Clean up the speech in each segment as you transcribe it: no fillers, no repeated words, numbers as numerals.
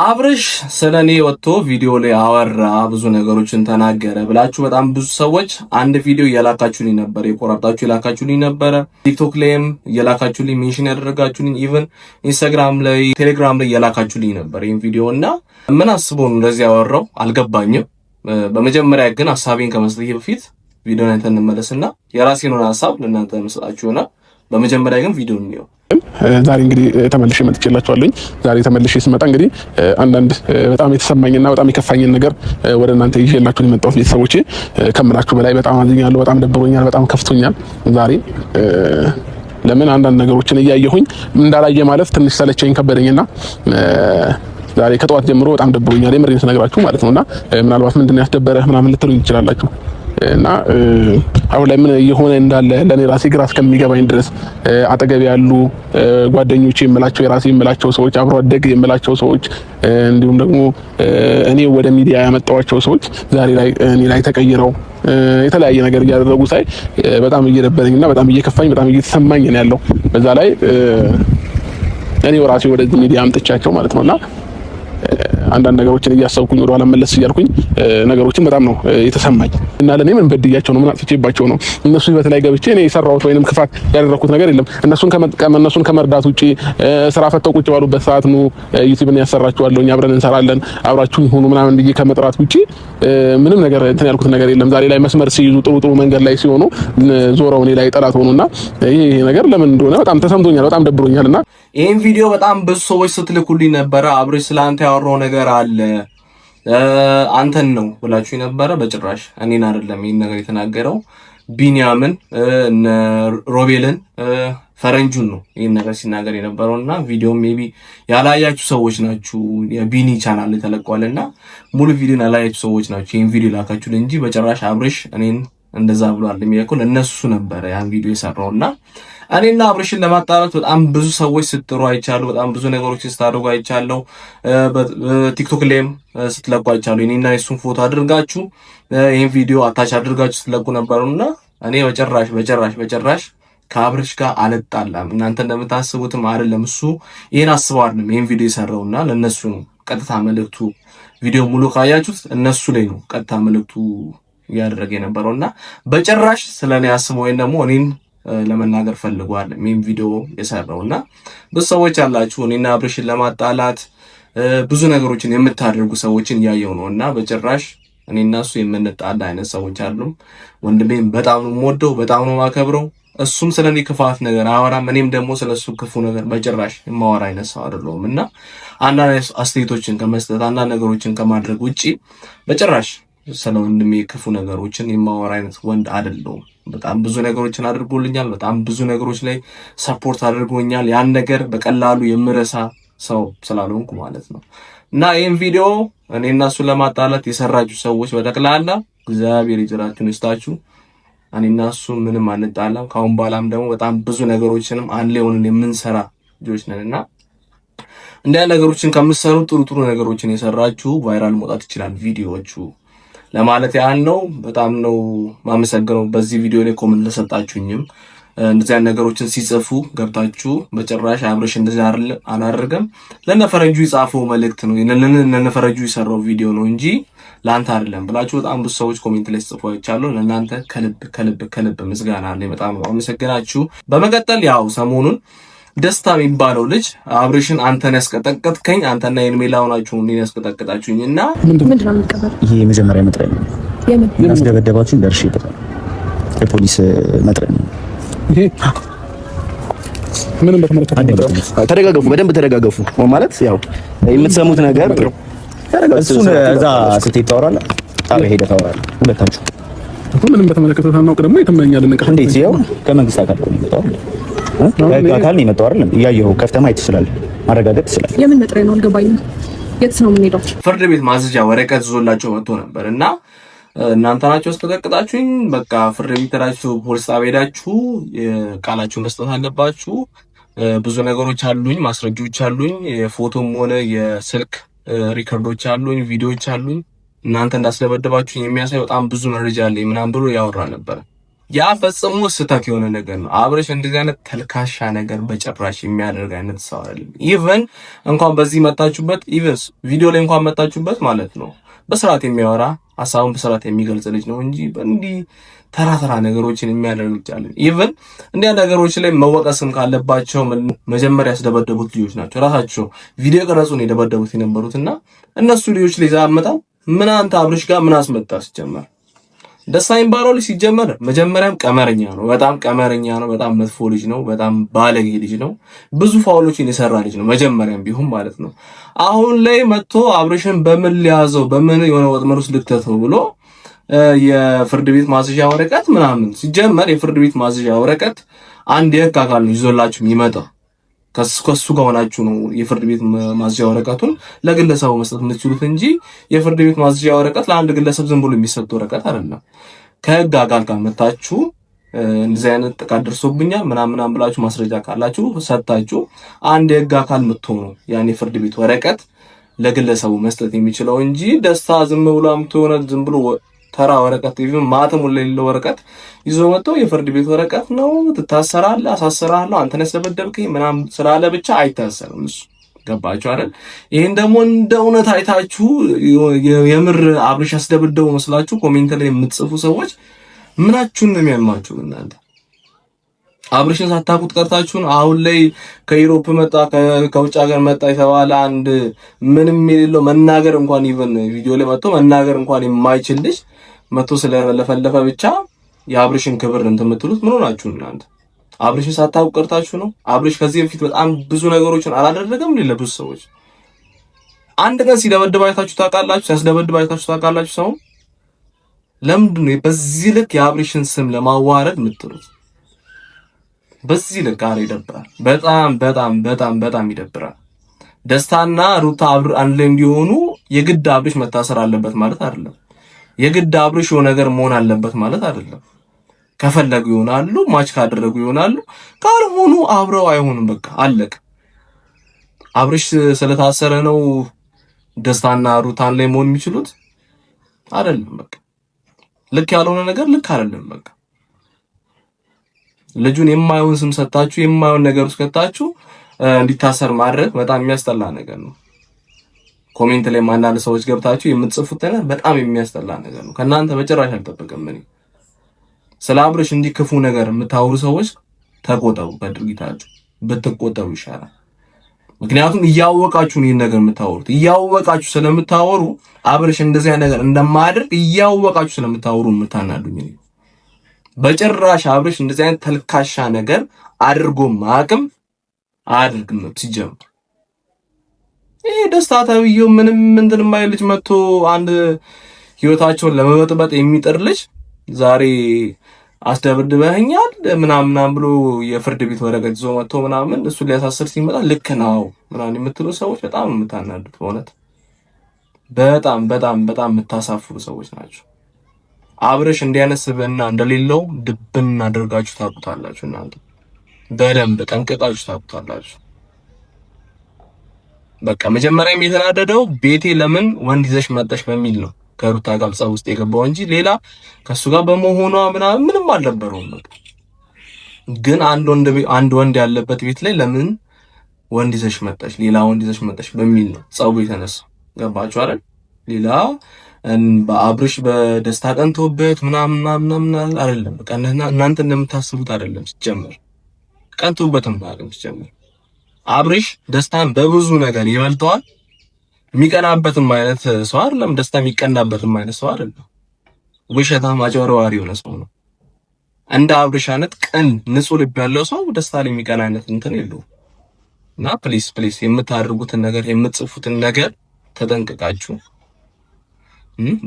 አብርሽ ስለ እኔ ወጥቶ ቪዲዮ ላይ አወራ፣ ብዙ ነገሮችን ተናገረ ብላችሁ በጣም ብዙ ሰዎች አንድ ቪዲዮ እየላካችሁልኝ ነበር፣ የቆራርጣችሁ የላካችሁልኝ ነበረ። ቲክቶክ ላይም እየላካችሁልኝ mention ያደረጋችሁልኝ፣ even ኢንስታግራም ላይ ቴሌግራም ላይ እየላካችሁልኝ ነበር ይህን ቪዲዮ። እና ምን አስቦ ነው እንደዚህ ያወራው አልገባኝም። በመጀመሪያ ግን ሀሳቤን ከመስጠቴ በፊት ቪዲዮን አይተን እንመለስና የራሴን ሆነ ሀሳብ ለእናንተ መስጣችሁ ይሆናል። በመጀመሪያ ግን ቪዲዮ እንየው። ዛሬ እንግዲህ ተመልሼ መጥቼላችኋለሁኝ። ዛሬ ተመልሼ ስመጣ እንግዲህ አንዳንድ በጣም የተሰማኝና በጣም የከፋኝን ነገር ወደ እናንተ ይዤላችሁ የመጣሁት ቤተሰቦቼ፣ ከምላችሁ በላይ በጣም አዝኛለሁ። በጣም ደብሮኛል። በጣም ከፍቶኛል። ዛሬ ለምን አንዳንድ ነገሮችን እያየሁኝ እንዳላየ ማለፍ ትንሽ ሰለቸኝ፣ ከበደኝና ዛሬ ከጠዋት ጀምሮ በጣም ደብሮኛል። የምሬን ስነግራችሁ ማለት ነውና ምናልባት ምንድን ነው ያስደበረህ ምናምን ልትሉኝ ትችላላችሁ። እና አሁን ላይ ምን እየሆነ እንዳለ ለኔ ራሴ ግራ እስከሚገባኝ ድረስ አጠገብ ያሉ ጓደኞቼ የምላቸው፣ የራሴ የምላቸው ሰዎች፣ አብሮ አደግ የምላቸው ሰዎች፣ እንዲሁም ደግሞ እኔ ወደ ሚዲያ ያመጣኋቸው ሰዎች ዛሬ ላይ እኔ ላይ ተቀይረው የተለያየ ነገር እያደረጉ ሳይ በጣም እየደበረኝና በጣም እየከፋኝ በጣም እየተሰማኝ ነው ያለው። በዛ ላይ እኔ ራሴ ወደዚህ ሚዲያ አምጥቻቸው ማለት ነውና አንዳንድ ነገሮችን እያሰብኩኝ ወደ ኋላ መለስ እያልኩኝ ነገሮችን በጣም ነው የተሰማኝ። እና ለኔ ምን በድያቸው ነው? ምን አጥፍቼባቸው ነው? እነሱ ህይወት ላይ ገብቼ እኔ የሰራሁት ወይንም ክፋት ያደረኩት ነገር የለም። እነሱን ከመጥቀም፣ እነሱን ከመርዳት ውጪ፣ ስራ ፈተው ቁጭ ባሉበት ሰዓት ኑ ዩቲዩብን ያሰራችኋለሁ፣ እኛ አብረን እንሰራለን፣ አብራችሁን ሁኑ ምናምን ብዬ ከመጥራት ውጪ ምንም ነገር እንትን ያልኩት ነገር የለም። ዛሬ ላይ መስመር ሲይዙ፣ ጥሩ ጥሩ መንገድ ላይ ሲሆኑ ዞረው እኔ ላይ ጠላት ሆኑና ይሄ ነገር ለምን እንደሆነ በጣም ተሰምቶኛል፣ በጣም ደብሮኛልና ይሄን ቪዲዮ በጣም ብዙ ሰዎች ስትልኩልኝ ነበረ። አብርሽ ስላንተ ያወራው ነገር አለ፣ አንተን ነው ብላችሁ ነበረ። በጭራሽ እኔን አይደለም ይሄን ነገር የተናገረው፣ ቢንያምን፣ እነ ሮቤልን፣ ፈረንጁን ነው ይሄን ነገር ሲናገር የነበረውና ቪዲዮ maybe ያላያችሁ ሰዎች ናችሁ። የቢኒ ቻናል ላይ ተለቋልና ሙሉ ቪዲዮን ያላያችሁ ሰዎች ናችሁ ይሄን ቪዲዮ ላካችሁ እንጂ በጭራሽ አብርሽ እኔን እንደዛ ብሏል የሚያውቁ እነሱ ነበረ ያን ቪዲዮ የሰራውና እኔና አብርሽን ለማጣላት በጣም ብዙ ሰዎች ስትጥሩ አይቻለሁ። በጣም ብዙ ነገሮችን ስታደርጉ አይቻለሁ። ቲክቶክ ላይም ስትለቁ አይቻለሁ። እኔና የሱን ፎቶ አድርጋችሁ ይህን ቪዲዮ attach አድርጋችሁ ስትለቁ ነበሩና እኔ በጭራሽ በጭራሽ በጭራሽ ከአብርሽ ጋር አልጣላም። እናንተ እንደምታስቡትም አይደለም። እሱ ይህን አስበው አይደለም ይህን ቪዲዮ የሰራውና ለእነሱ ነው ቀጥታ መልእክቱ። ቪዲዮ ሙሉ ካያችሁት እነሱ ላይ ነው ቀጥታ መልእክቱ እያደረገ የነበረው እና በጭራሽ ስለኔ አስበው ወይም ደግሞ እኔን ለመናገር ፈልጓል ይህን ቪዲዮ የሰራው። እና ብዙ ሰዎች ያላችሁ እኔና አብርሽን ለማጣላት ብዙ ነገሮችን የምታደርጉ ሰዎችን እያየው ነው እና በጭራሽ እኔና እሱ የምንጣላ አይነት ሰዎች አሉም። ወንድሜን በጣም ነው የምወደው፣ በጣም ነው የማከብረው። እሱም ስለኔ ክፋት ነገር አያወራም፣ እኔም ደግሞ ስለሱ ክፉ ነገር በጭራሽ የማወራ አይነት ሰው አይደለሁም። እና አንዳንድ አስተያየቶችን ከመስጠት፣ አንዳንድ ነገሮችን ከማድረግ ውጪ በጭራሽ ስለ ወንድሜ ክፉ ነገሮችን የማወራ አይነት ወንድ አይደለሁም። በጣም ብዙ ነገሮችን አድርጎልኛል። በጣም ብዙ ነገሮች ላይ support አድርጎኛል። ያን ነገር በቀላሉ የምረሳ ሰው ስላልሆንኩ ማለት ነው። እና ይህን ቪዲዮ እኔ እና እሱን ለማጣላት የሰራችሁ ሰዎች በጠቅላላ እግዚአብሔር ይጅራችሁን ይስጣችሁ። እኔ እና እሱ ምንም አንጣላም። ከአሁን በኋላም ደግሞ በጣም ብዙ ነገሮችንም አንድ ላይ ሆነን የምንሰራ ልጆች ነን እና እንዲያ ነገሮችን ከምትሰሩ ጥሩ ጥሩ ነገሮችን የሰራችሁ viral መውጣት ይችላል ቪዲዮዎቹ ለማለት ያህል ነው። በጣም ነው ማመሰግነው በዚህ ቪዲዮ ላይ comment ለሰጣችሁኝም፣ እንደዚህ አይነት ነገሮችን ሲጽፉ ገብታችሁ በጭራሽ አብርሽ እንደዚህ አላደርግም፣ ለነፈረንጁ የጻፈው መልእክት ነው፣ ለነፈረንጁ የሰራው ቪዲዮ ነው እንጂ ለአንተ አይደለም ብላችሁ በጣም ብዙ ሰዎች comment ላይ ሲጽፉ አይቻለሁ። ለእናንተ ከልብ ከልብ ከልብ ምስጋና አለኝ። በጣም ነው አመሰግናችሁ። በመቀጠል ያው ሰሞኑን ደስታ የሚባለው ልጅ አብርሽን አንተን ያስቀጠቀጥከኝ፣ አንተና የኔሜላ ሆናችሁ እኔን ያስቀጠቀጣችሁኝ እና ምንድን ነው የሚቀበለው? ይሄ የመጀመሪያ መጥሪያ ነው። የምን ያስደበደባችሁኝ ደርሼበታል። የፖሊስ መጥሪያ ነው። ይሄ ምንም በተመለከተ ተደጋገፉ፣ በደንብ ተደጋገፉ። ማለት ያው የምትሰሙት ነገር እሱን እዛ ስትሄድ ታወራለህ፣ ጣቢያ ሄደህ ታወራለህ። ሁለታችሁ ምንም በተመለከተ ሳናውቅ ደግሞ የተመኛል ነገር እንዴት ያው ከመንግስት አካል እኮ ነው የመጣው አይደል? ከህግ አካል ነው የመጣው አይደል? እያየኸው ከፍተህ ማየት ትችላለህ፣ ማረጋገጥ ትችላለህ። የምን መጥሪያ ነው አልገባኝም። የት ነው የምንሄደው? ፍርድ ቤት ማዘዣ ወረቀት ይዞላቸው መጥቶ ነበር እና እናንተ ናችሁ ያስቀጠቀጣችሁኝ፣ በቃ ፍርድ ቤት ሄዳችሁ ፖሊስ ጣቢያ ሄዳችሁ ቃላችሁን መስጠት አለባችሁ። ብዙ ነገሮች አሉኝ፣ ማስረጃዎች አሉኝ፣ የፎቶም ሆነ የስልክ record ኦች አሉኝ፣ ቪዲዮዎች አሉኝ፣ እናንተ እንዳስደበደባችሁኝ የሚያሳይ በጣም ብዙ መረጃ አለኝ ምናምን ብሎ ያወራ ነበር። ያ ፈጽሞ ስህተት የሆነ ነገር ነው። አብርሽ እንደዚህ አይነት ተልካሻ ነገር በጭራሽ የሚያደርግ አይነት ሰው አይደለም። Even እንኳን በዚህ መጣችሁበት፣ even ቪዲዮ ላይ እንኳን መጣችሁበት ማለት ነው በስርዓት የሚያወራ፣ ሀሳቡን በስርዓት የሚገልጽ ልጅ ነው እንጂ እንዲህ ተራ ተራ ነገሮችን የሚያደርግ ልጅ አይደለም። Even እንዲያ ነገሮች ላይ መወቀስም ካለባቸው መጀመሪያ ያስደበደቡት ልጆች ናቸው። ራሳቸው ቪዲዮ ቀረጹን የደበደቡት የነበሩትና እነሱ ልጆች ላይ ዛመጣው ምን አንተ አብርሽ ጋር ምን አስመጣ ሲጀመር? ደስታ የሚባለው ልጅ ሲጀመር መጀመሪያም ቀመረኛ ነው። በጣም ቀመረኛ ነው። በጣም መጥፎ ልጅ ነው። በጣም ባለጌ ልጅ ነው። ብዙ foul ኦችን የሰራ ልጅ ነው መጀመሪያም ቢሆን ማለት ነው። አሁን ላይ መጥቶ አብርሽን በምን ሊያዘው፣ በምን የሆነ ወጥመድ ውስጥ ልክተተው ብሎ የፍርድ ቤት ማዘዣ ወረቀት ምናምን። ሲጀመር የፍርድ ቤት ማዘዣ ወረቀት አንድ የህግ አካል ነው ይዞላችሁ የሚመጣው። ከሱ ጋር ሆናችሁ ነው የፍርድ ቤት ማዘዣ ወረቀቱን ለግለሰቡ መስጠት የምትችሉት እንጂ የፍርድ ቤት ማዘዣ ወረቀት ለአንድ ግለሰብ ዝም ብሎ የሚሰጥ ወረቀት አይደለም። ከህግ አካል ጋር መታችሁ እንደዚህ አይነት ጥቃት ደርሶብኛል ምናምን ምናምን ብላችሁ ማስረጃ ካላችሁ ሰጥታችሁ አንድ የህግ አካል የምትሆኑ ያን የፍርድ ቤት ወረቀት ለግለሰቡ መስጠት የሚችለው እንጂ ደስታ ዝም ብሎ አምጥቶ የሆነ ዝም ብሎ ተራ ወረቀት፣ even ማተሙ ለሌለው ወረቀት ይዞ መጥቶ የፍርድ ቤት ወረቀት ነው ትታሰራለህ፣ አሳስራለሁ፣ አንተ ነህ ያስደበደብከኝ ምናምን ስላለ ብቻ አይታሰርም እሱ። ገባችሁ አይደል? ይሄን ደግሞ እንደ እውነት አይታችሁ የምር አብርሽ ያስደበደበው መስላችሁ comment ላይ የምትጽፉ ሰዎች ምናችሁን ነው የሚያማችሁ እናንተ? አብርሽን ሳታውቁት ቀርታችሁን አሁን ላይ ከ Europe መጣ፣ ከውጭ ሀገር መጣ የተባለ አንድ ምንም የሌለው፣ መናገር እንኳን even ቪዲዮ ላይ መጥቶ መናገር እንኳን የማይችል ልጅ መጥቶ ስለለፈለፈ ብቻ የአብርሽን ክብር እንትን የምትሉት ምን ሆናችሁ እናንተ? አብርሽን ሳታውቁ ቀርታችሁ ነው። አብርሽ ከዚህ በፊት በጣም ብዙ ነገሮችን አላደረገም? ለብዙ ሰዎች አንድ ቀን ሲደበድብ አይታችሁ ታውቃላችሁ? ሲያስደበድብ አይታችሁ ታውቃላችሁ? ሰው ለምንድን ነው በዚህ ልክ የአብርሽን ስም ለማዋረድ የምትሉት? በዚህ ልክ አረ ይደብራል። በጣም በጣም በጣም በጣም ይደብራል። ደስታና ሩታ አብር አንድ ላይ እንዲሆኑ የግድ አብርሽ መታሰር አለበት ማለት አይደለም። የግድ አብርሽ የሆነ ነገር መሆን አለበት ማለት አይደለም። ከፈለጉ ይሆናሉ፣ match ካደረጉ ይሆናሉ፣ ካልሆኑ አብረው አይሆኑም። በቃ አለቀ። አብርሽ ስለታሰረ ነው ደስታና ሩታ አንድ ላይ መሆን የሚችሉት አይደለም። በቃ ልክ ያልሆነ ነገር ልክ አይደለም። በቃ ልጁን የማይሆን ስም ሰጣችሁ፣ የማይሆን ነገር ውስጥ ከታችሁ እንዲታሰር ማድረግ በጣም የሚያስጠላ ነገር ነው። Comment ላይ አንዳንድ ሰዎች ገብታችሁ የምትጽፉት ነገር በጣም የሚያስጠላ ነገር ነው። ከእናንተ በጭራሽ አልጠበቅም እኔ። ስለ አብርሽ እንዲህ ክፉ ነገር የምታወሩ ሰዎች ተቆጠቡ፣ ከድርጊታችሁ ብትቆጠቡ ይሻላል። ምክንያቱም እያወቃችሁ ነው ይህን ነገር የምታወሩት። እያወቃችሁ ስለምታወሩ፣ አብርሽ እንደዚህ ነገር እንደማያደርግ እያወቃችሁ ስለምታወሩ የምታናዱኝ እኔ። በጭራሽ አብርሽ እንደዚህ አይነት ተልካሻ ነገር አድርጎ ማቅም አያደርግም ሲጀምር። ይሄ ደስታ ተብዬው ምንም እንትን የማይል ልጅ መጥቶ አንድ ህይወታቸውን ለመበጥበጥ የሚጥር ልጅ ዛሬ አስደብድበኸኛል ምናምን ምናምን ብሎ የፍርድ ቤት ወረቀት ይዞ መጥቶ ምናምን እሱን ሊያሳስር ሲመጣ ልክ ነው ምናምን የምትሉ ሰዎች በጣም የምታናዱት፣ በእውነት በጣም በጣም በጣም የምታሳፍሩ ሰዎች ናቸው። አብርሽ እንዲህ አይነት ስብዕና እንደሌለው ድብን አድርጋችሁ ታውቁታላችሁ። እናንተ በደንብ ጠንቅቃችሁ ታውቁታላችሁ። በቃ መጀመሪያም የተናደደው ቤቴ ለምን ወንድ ይዘሽ መጣሽ በሚል ነው ከሩታ ጋር ጸብ ውስጥ የገባው እንጂ ሌላ ከሱ ጋር በመሆኗ ምናምን ምንም አልነበረውም። በቃ ግን አንድ ወንድ ያለበት ቤት ላይ ለምን ወንድ ይዘሽ መጣሽ፣ ሌላ ወንድ ይዘሽ መጣሽ በሚል ነው ጸቡ የተነሳው። ገባችሁ አይደል? ሌላ በአብርሽ በደስታ ቀንቶበት ምናምን ምናምን አይደለም። በቃ እናንተ እንደምታስቡት አይደለም። ሲጀመር ቀንቶበትም አይደለም። ሲጀመር አብርሽ ደስታን በብዙ ነገር ይበልጠዋል። የሚቀናበትም አይነት ሰው አይደለም። ደስታ የሚቀናበትም አይነት ሰው አይደለም። ውሸታም አጭበርባሪ የሆነ ሰው ነው። እንደ አብርሽ አይነት ቅን ንጹህ ልብ ያለው ሰው ደስታ ላይ የሚቀና አይነት እንትን የለውም። እና please please የምታደርጉትን ነገር፣ የምትጽፉትን ነገር ተጠንቅቃችሁ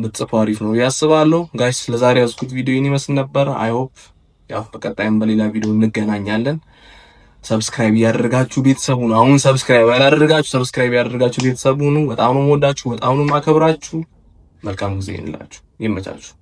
ብትጽፉ አሪፍ ነው ያስባለሁ። Guys፣ ለዛሬ ያዝኩት ቪዲዮ ይህን ይመስል ነበር። I hope ያው በቀጣይም በሌላ ቪዲዮ እንገናኛለን። Subscribe ያደረጋችሁ ቤተሰብ ሁኑ። አሁን subscribe ያላደረጋችሁ subscribe ያደረጋችሁ ቤተሰብ ሁኑ። በጣም ነው የምወዳችሁ፣ በጣም ነው የማከብራችሁ። መልካም ጊዜ እንላችሁ። ይመቻችሁ።